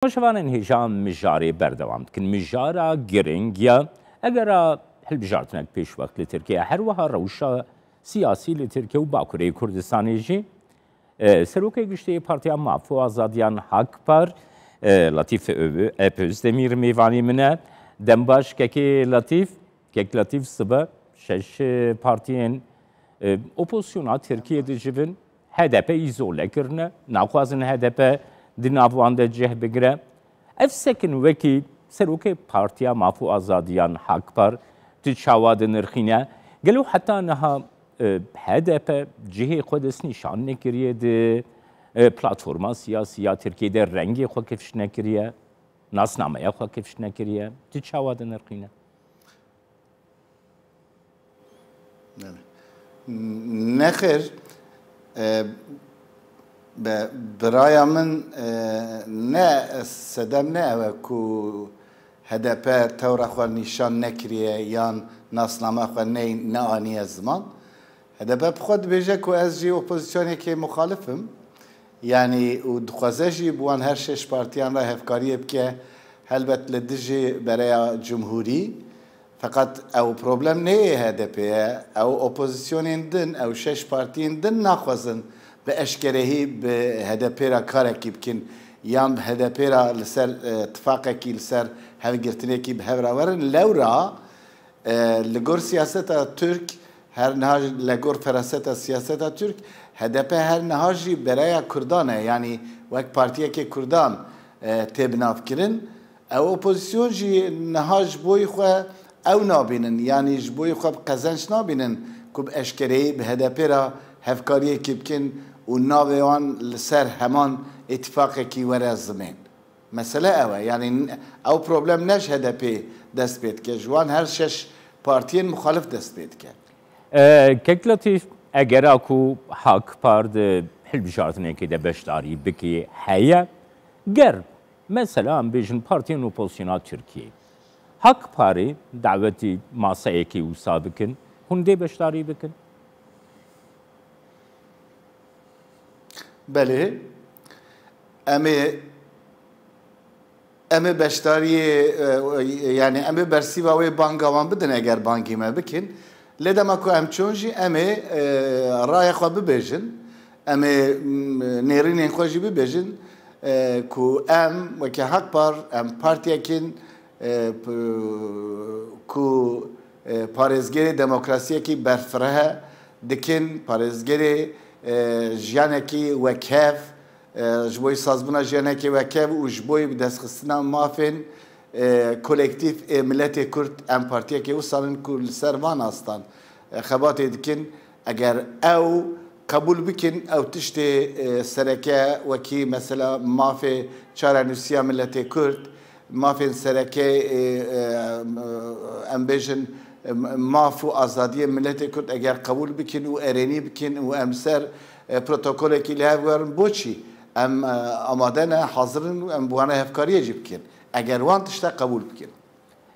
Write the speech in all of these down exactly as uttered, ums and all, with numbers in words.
Temaşevanên hêja mijarê berdewam dikin. Mijara giring ya egera hilbijartinek pêşwext li Tirkiye, her wiha rewşa siyasî li Tirkiye û Bakurê Kurdistanê jî. E, Serokê Giştî Partiya Maf û Azadiyan Hakpar, e, Latîf Ö-, Ep Özdemir mêvanî min e. Dembaş kekê Latîf, kek Latîf sibe şeş, e, partiyên, e, opozisyona Tirkiye dicivin. H D P îzole kirine, naxwazin H D P di nav wan de cih bigire. Ev sekin wekî Serokê Partiya Maf û Azadiyan Hakpar tu çawa dinirxîne? Gelo heta niha, e, H D P cihê xwe destnîşan nekiriye di, e, platforma siyasî ya Tirkiyê de rengê xwe kifş nekiriye, nasnameya xwe kifş nekiriye? Tu çawa dinirxîne? Nexêr, e, be, biraya min, e, ne, sedem ne ew e ku H D P tewra xwe nîşan nekiriye yan nasnama xwe ne, neaniye ziman. H D P bi xwe dibêje ku ez jî opozîsyonekê muxalif im. Yanî û dixwaze jî bi wan her şeş partiyan re hevkariyê bike, helbet li dijî bereya cumhurî. Feqet ew problem neyê H D P ye. Ew opozîsyonên din, ew şeş partiyên din naxwazin bi eşkerehî bi H D P re karekî bikin. Yan bi H D P re li ser, e, tifaqekî, li ser hevgirtinekî bi hev re werin. Lewra, e, li gor siyaseta Tirk, her niha jî li gor feraseta siyaseta Tirk, H D P her niha jî bereya Kurdan e. Yanî wek partiyekê Kurdan, e, tê binavkirin. Ew opozîsyon jî niha ji bo xwe ew nabînin, yanî ji bo xwe bi qezenc nabînin ku bi eşkereyî bi H D P re hevkariyekî bikin û navê wan li ser heman îtîfaqekî were zimên. Mesele ew e, yanî ew problem ne ji H D P dest pê dike, ji wan her şeş partiyên muxalif dest pê dike. E, Kek Latîf, egera ku Hakpar di hilbijartinekê de beşdarî bike heye, ger mesela em bêjin partiyên opozisyona Tirkiyê, Hakparê dawetî maseyekê wisa bikin, hûn dê beşdarî bikin? Belê. Em ê, em ê beşdariyê, e, yanî em ê bersîva wê banga wan bidin eger bangî me bikin. Lê dema ku em çûn jî em ê, e, raya xwe bibêjin. Em ê, m, nêrînên xwe jî bibêjin, e, ku em weke Hakpar, em partiyekin, e, p-, ku, e, parêzgêrê demokrasiyekî berfireh e, dikin, parêzgêrê, e, jiyanekî wekhev, e, ji bo sazbûna jiyanekê wekhev û ji bo bi destxistina mafên, e, kolektîf ê miletê Kurd em partiyekê wisa nin ku li ser van astan, e, xebatê dikin. Eger ew qebûl bikin, ew tiştê, e, sereke wekî mesela mafê çarenûsiya miletê Kurd, mafên sereke, e, e, em bêjin, e, maf û azadiyê miletê Kurd eger qebûl bikin û erênî bikin û em ser, e, protokolekî li hev werin, boçî em, e, amade ne, hazir in û em bi wana hevkariyê jî bikin. Eger wan tişte qebûl bikin.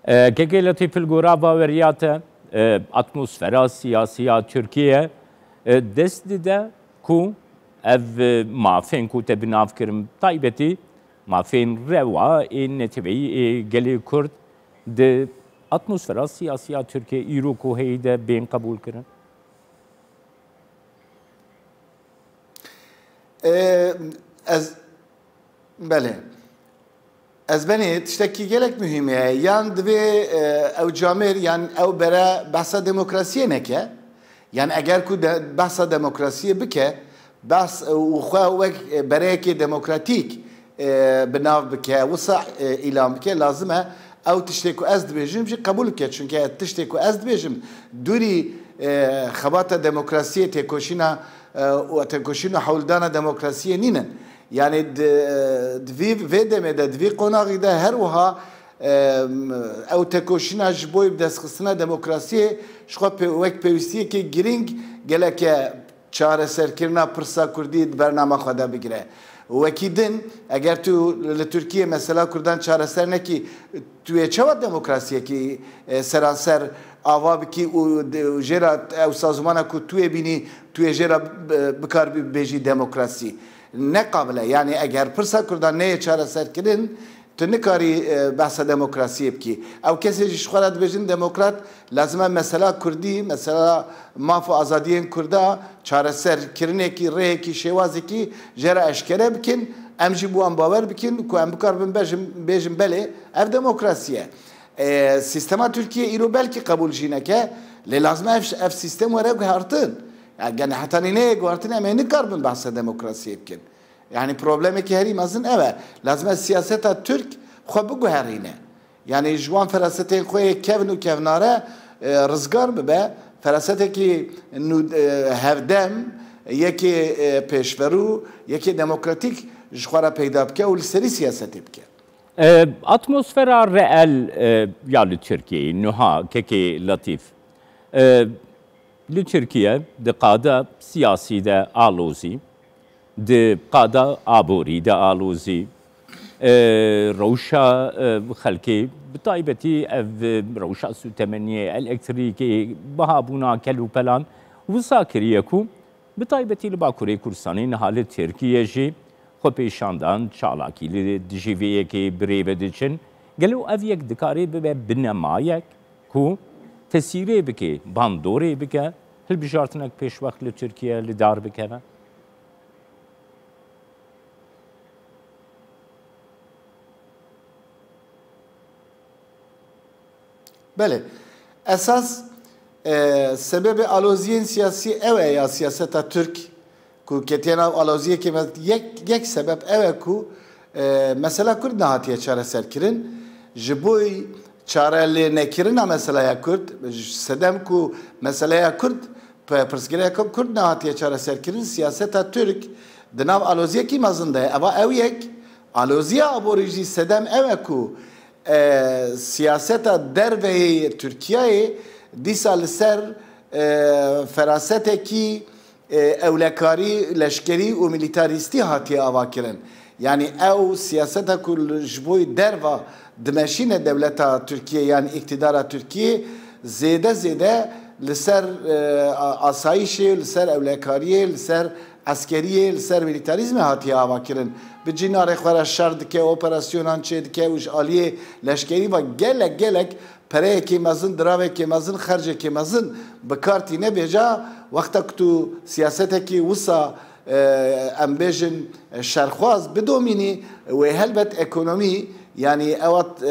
E, Kekê Letîf, li gora baweriya te, e, atmosfera siyasî ya Tirkiye, e, dest dide ku ev, e, mafên ku te bi nav kirin, taybetî mafên rewa ê neteweyî ê gelê Kurd di atmosfera siyasî ya Tirkiye îro ku heyî de bên qebûl kirin? E, ez, belê. Ez benê tiştekî gelek muhîm e. Yan divê, e, ew camêr, yan ew bere behsa demokrasiyê neke. Yan eger ku de, behsa demokrasiyê bike, behs, e, û xwe wek, e, bereyekê demokratîk, e, bi nav bike, wisa, e, îlan bike, lazim e ew tiştê ku ez dibêjim jî qebûl bike. Çunke tiştê ku ez dibêjim dûrî, e, xebata demokrasiyê, têkoşîna, e, û têkoşîn û hewldana demokrasiyê nînin. Yanî di, di vî, vê demê de, di vî qonaxî de her wiha, e, ew tekoşîna ji bo bi destxistina demokrasiyê ji xwe pê-, wek pêwîstiyekê girîng geleke çareserkirina pirsa kurdî di bernama xwe de bigire. Wekî din, eger tu li Tirkiyê mesela kurdan çareser nekî, tu yê çawa demokrasiyekî, e, seranser ava bikî û de-, û jê re ew sazûmana ku tu yê bînî, tu yê jê re, e, bikaribî bibêjî demokrasî? neqabil e. Yanî eger pirsa Kurdan neyê çareserkirin, tu nikarî, e, behsa demokrasiyê bikî. Ew kesê jî ji xwe re dibêjin demokrat, lazim e mesela Kurdî, mesela maf û azadiyên Kurda çareserkirinekî, rêyekî, şêwazekî jê re eşkere bikin. Em jî bi wan bawer bikin ku em bikaribin bejin, bêjin belê, ev demokrasî ye. E, sîstema Tirkiye îro belkî qebûl jî neke, lê lazim e ev, ev sîstem were guhertin. Ya, gene hetanî neyê guhertin, em ê nikaribin behsa demokrasiyê bikin. Yanî problemekî herî mezin ev e. Lazim e siyaseta Tirk xwe biguherîne. Yanî ji wan ferasetên xwe yê kevn û kevnare, e, rizgar bibe. Ferasetekî nû-, e, hevdem, yekê, e, pêşverû, yekê demokratîk ji xwe re peyda bike û li serî siyasetê bike. E, atmosfera reel, e, ya li Tirkiyeyê, nuha kekê Latîf, e, li Tirkiye di qada siyasî de alozî, di qada aborî de alozî, e, rewşa, e, xelkê, bi taybetî ev, e, rewşa sûtemeniyê, elektrîkê, bihabûna kelûpelan wisa kiriye ku bi taybetî li Bakurê Kurdistanê niha li Tirkiye jî xwepêşandan, çalakî li dijî vê yekê bi rê ve diçin. Gelo ev yek dikare bibe binemayek ku tesîrê bike, bandorê bike, hilbijartinek pêşwext li Tirkiye li dar bikeve? Belê. Esas, e, sebebê aloziyên siyasî ew e ya siyaseta Tirk ku ketiye nav aloziyekê me, yek, yek sebeb ew e ku, e, mesela Kurd nehatiye çareserkirin. Ji bo çarelênekirina meselaya Kurd, ji sedem ku meseleya Kurd, pe-, pirsgirêka Kurd nehatiye çareserkirin, siyaseta Tirk di nav aloziyekî mezin de ye. Eva ew yek, aloziya aborî jî sedem ew e ku, e, siyaseta derveyê Tirkiyeyê dîsa li ser, e, ferasetekî, e, ewlekarî, leşkerî û milîtarîstî hatiye avakirin. Yanî ew siyaseta ku li, ji bo derva dimeşîne dewleta Tirkiyê yan îktidara Tirkiyê zêde zêde li ser, e, a-, asayîşê, li ser ewlekariyê, li ser eskeriyê, li ser milîtarîzmê hatiye avakirin. Bi cînarê xwe re şer dike, operasyonan çêdike û ji aliyê leşkerî ve gelek gelek pereyekê mezin, diravekê mezin, xercekê mezin bi kar tîne. Vêca wexta ku tu siyasetekî wisa, e, em bêjin, e, şerxwaz bidomînî, wê helbet ekonomî, yanî ewa, e,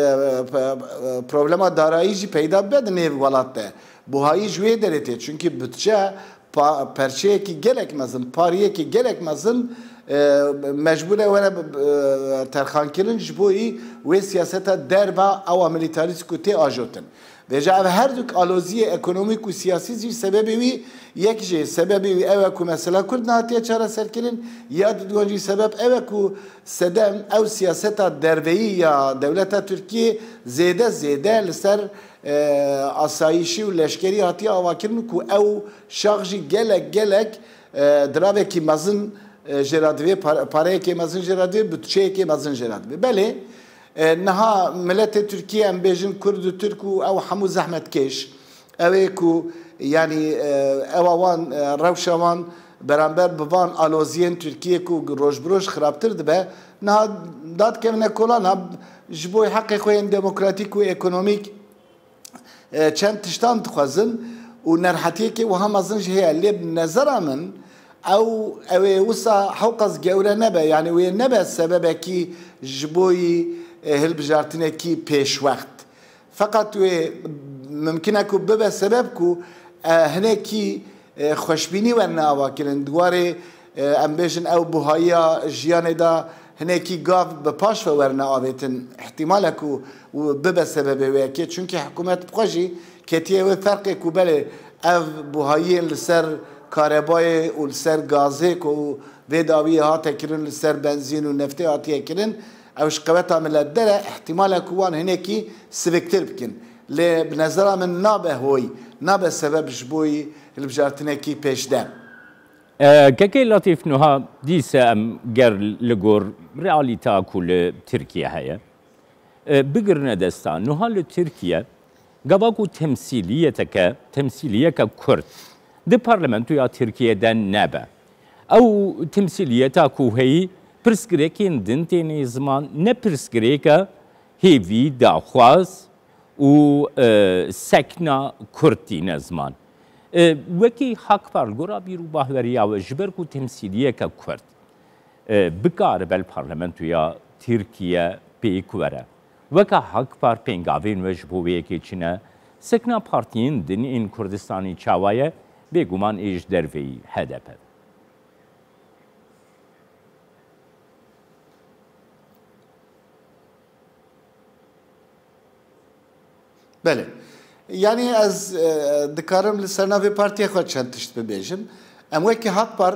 pe-, e, problema darayî jî peyda bibe di nêv welat de. Buhayî ji wê derê tê. Çunkî budçe pa-, perçeyekî gelek mezin, pariyekî gelek mezin, e, mecbûr e were, e, terxankirin ji bo wê siyaseta derva ewa milîtarîst ku tê ajotin. Vêca ev her du aloziyê ekonomîk û siyasî jî sebebê wî yek jê, sebebê wî ew e ku mesela Kurd nehatiye çareserkirin, ya diduyan jî sebeb ew e ku sedem ew siyaseta derveyî ya dewleta Tirkiyê zêde zêde li ser, e, asayîşî û leşkerî hatiye avakirin ku ew şax jî gelek gelek, e, diravekî mezin, e, jê re divê, par-, pareyekê mezin jê re divê, budçeyekê mezin jê re divê. Belê, e, niha miletê Tirkiyê, em bêjin Kurd û Tirk û ew hemû zehmetkêş, ew ê ku, yanî, e, ewa wan, e, rewşa wan beramber bi van aloziyên Tirkiyê ku roj bi roj xirabtir dibe, niha dadikevine kolan, ha, ji bo heqê xwe yên demokratîk û ekonomîk, e, çend tiştan dixwazin û nerhetiyekê wiha mezin jî heye. Lê bi nezera min ew, ew ê wisa hewqas gewre nebe, yanî wê nebe sebebekî ji bo yî, e, hilbijartinekî pêşwext. Feqet wê mimkin e ku bibe sebeb ku, e, hinekî, e, xweşbînî werine avakirin. Di warê, e, em bêjin ew buhayiya jiyanê de hinekî gav bi paş ve werine avêtin. Îhtîmal e ku bibe sebebê wê yekê. Çunkî hikûmet bi xwe jî ketiye wê ferqê ku belê ev buhayiyên li ser karebayê û li ser gazê ku vê dawiyê hate kirin, li ser benzîn û neftê hatiye kirin, ew ji qeweta milet der e, îhtîmal e ku wan hinekî siviktir bikin. Lê bi nezera min nabe hoy, nabe sebeb ji bo hilbijartinekî pêşdem. E, Kekê Latîf, nuha dîse em ger li gor realîta ku li Tirkiye heye, e, bigirine desta. Nuha li Tirkiye gava ku temsîliyeteke, temsîliyeke Kurd di parlamentoya Tirkiye de nebe, Ew temsîliyeta ku heyî pirsgirêkên din têne ziman, ne pirsgirêke hêvî, daxwaz û, e, sekna Kurd tîne ziman. E, wekî Hakpar, li gora bîr û bahweriya we, ji ber ku temsîliyeke Kurd, e, bikaribe li parlamentoya Tirkiye pêk were, weke Hakpar pêngavên we ji bo wê yekê çi ne? Sekna partiyên din ên Kurdistanê çawa ye? Bêguman ê ji derveyî H D P. Belê. Yanî ez, e, dikarim li ser navê partiyê xwe çend tişt bibêjim. Em wekî Hakpar,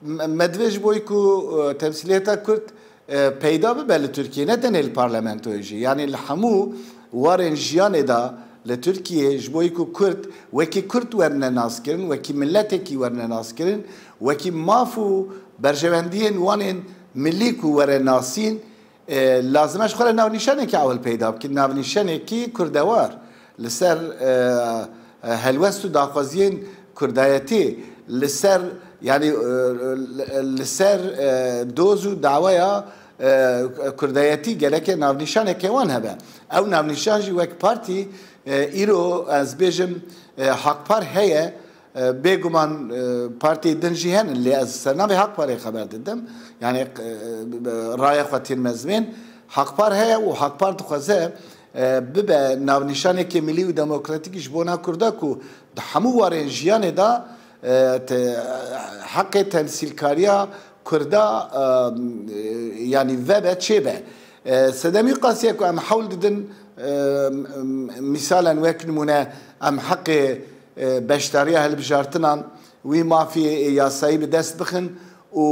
m-, me divê ji bo ku, e, temsîliyeta Kurd, e, peyda bibe li Tirkiyê, ne tenê li parlamentoyê jî. Yanî li hemû warên jiyanê de li Tirkiyê ji bo ku Kurd wekî Kurd werine naskirin, wekî miletekî werine naskirin, wekî maf û berjewendiyên wan ên milî ku were nasîn, e, lazim e ji xwe re navnîşanekî ewil peyda bikin, navnîşanekî kurdewar, li ser, e, e, helwest û daxwaziyên kurdayetî, li ser, yanî, e, li, li ser, e, doz û daweya, e, kurdayetî gereke navnîşaneke wan hebe. Ew navnîşan jî wek partî, e, îro ez bêjim, e, Hakpar heye, E, bêguman, e, partiyê din jî henin, lê ez ser navê Hakparê xeber didim. Yanî, e, raya xwe tîn mezmên. Hakpar heye û Hakpar dixwaze, e, bibe navnîşanekê milî û demokratîk ji bona Kurda ku di hemû warên jiyanê de, e, te-, heqê temsîlkariya Kurda, e, yanî vebe çêbe. E, sedemî qasî ye ku em hewl didin, e, m-, m-, mîsalen wek nimûne em heqê e, beşdariya hilbijartinan wî mafê yasayî bi dest bixin û,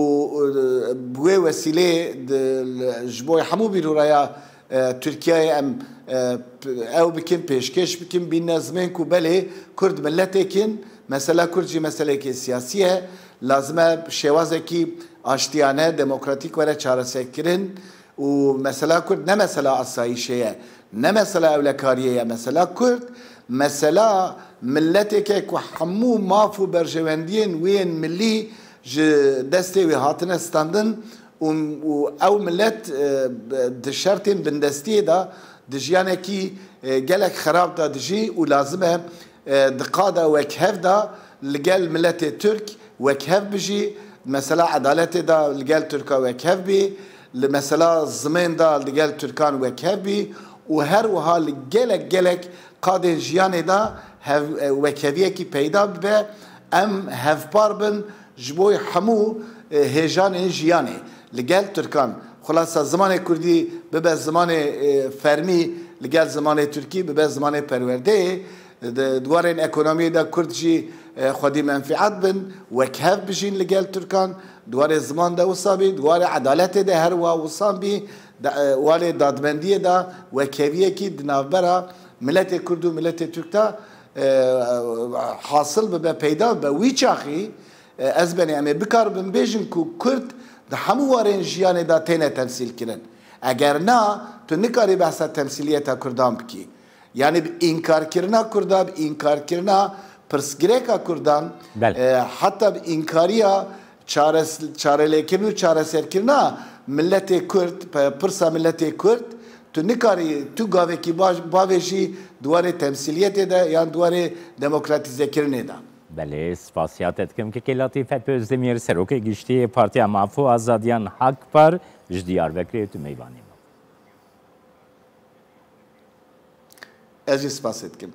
e, bi wê wesîleyê di, ji bo hemû bîrûraya, e, Tirkiyeyê em, e, p-, ew bikin, pêşkêş bikin, bîne zimên ku belê Kurd miletekî ne, mesela Kurd jî meseleyekê siyasî ye, lazim e bi şêwazekî aştiyane, demokratîk were çareserkirin. Û mesela Kurd ne mesela asayîşê ye, ne mesela ewlekariyê ye. Mesela Kurd, mesela mileteke ku hemû maf û berjewendiyên wê yên milî ji destê wê hatine standin û, û ew milet, e, di şertên bindestiyê de di jiyanekî, e, gelek xerab de dijî û lazim e e, di qada wekhev de li gel miletê Tirk wekhev bijî, mesela edaletê de li gel Tirka wekhev bî, li mesela zimên de li gel Tirkan wekhev bî û her wiha li gelek gelek qadên jiyanê de hev-, e, wekheviyekî peyda bibe, em hevpar bin ji bo hemû, e, hêjanên jiyanê li gel Tirkan. Xulasa zimanê Kurdî bibe zimanê, e, fermî li gel zimanê Tirkî, bibe zimanê perwerdeyê. Di, di warên ekonomiyê de Kurd jî, e, xwedî menfîat bin, wekhev bijîn li gel Tirkan, di warê ziman de wisa bî, di warê edaletê de her wiha wisan bî, de, e, warê dadmendiyê de wekheviyekî di navbera miletê Kurd û miletê Tirk de, e, hasil bibe, peyda bibe. Wî çaxî, e, ez benê em ê bikaribin bêjin ku Kurd di hemû warên jiyanê de têne temsîlkirin. Eger na, tu nikarî behsa temsîliyeta Kurdan bikî. Yanî bi înkarkirina Kurda, bi înkarkirina pirsgirêka Kurdan, Belê. e, heta bi înkariya çares-, çarelêkirin û çareserkirina miletê Kurd, pe-, pirsa miletê Kurd, tu nikarî tu gavekî baş-, bavêjî di warê temsîliyetê de yan di warê demokratîzekirinê de. Belê, spasiya te dikim. Kekê Latîf Epî Özdemir, Serokê Giştî yê Partiya Maf û Azadiyan Hakpar ji Diyarbekirê tu mêvanê me. Ez jî spasê dikim.